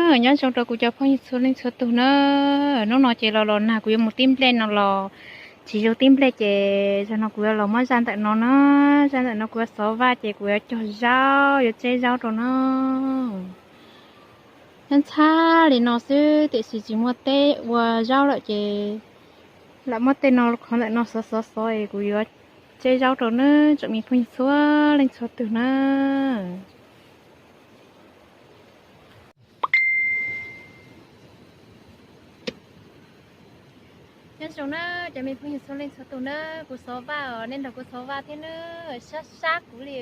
Nyob zoo rau kuv cov phooj ywg txhua leej txhua tus na. Hnub no ces los los nag kuv yuav mus tib nplej no los tsis zoo tib nplej ces zaum no kuv yuav los muab zaj ntawm no na. Zaj ntawm no kuv yuav xov vaj ces kuv yuav cog zaub, yuav tseb zaub rau na. Nyob ntxhab li no xwb tiam sis tsis muaj teb ua zaub lawm ces lam muab tej no qhov ntawm no xov xov xov es kuv yuav tseb zaub rau nawb tsoom me phooj ywg txhua leej txhua tus na. Nyob zoo na cov me phooj ywg txhua leej txhua tus na, kuv xov vaj os, nej nrog kuv xov vaj thiab na, sab sab kuv li.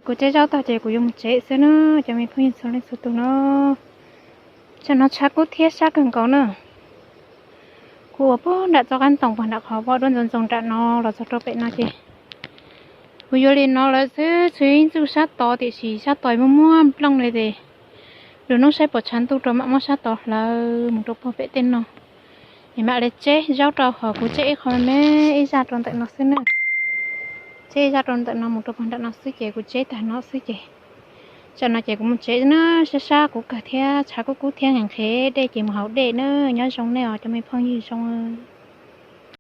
Kuv tseb zaub tag ces kuv yuav mus tsev xwb na, cov me phooj ywg txhua leej txhua tus na. Tsam no tshav kub thiab sab kawg nkaus na. Kuv ua puag nram txoj qab ntoo puag nram qhov vaj duab ntxoov ntxoo nram no los txog rau pem no ces kuv yuav li no lawm xwb, tshuav ib ntxuj sab tod tiam sis sab tod muaj muaj nplooj li ces lwm hnub saib puas tshav ntuj rau mam muab sab tod hlawv mus rau puag pem tej no. Es mam li tseb zaub rau hov, kuv tseb ib qho me ib zaj rau ntawm no xwb na. Tseb ib zaj rau ntawm no mus rau puag nram no xwb ces kuv tseb tag no xwb ces tsam no ces kuv mus tsev na, sab sab kuv kawg thiab tshav kub kub thiab nqhis nqhis dej ces mus haus dej na, nyob zoo nej os cov me phooj ywg zoo.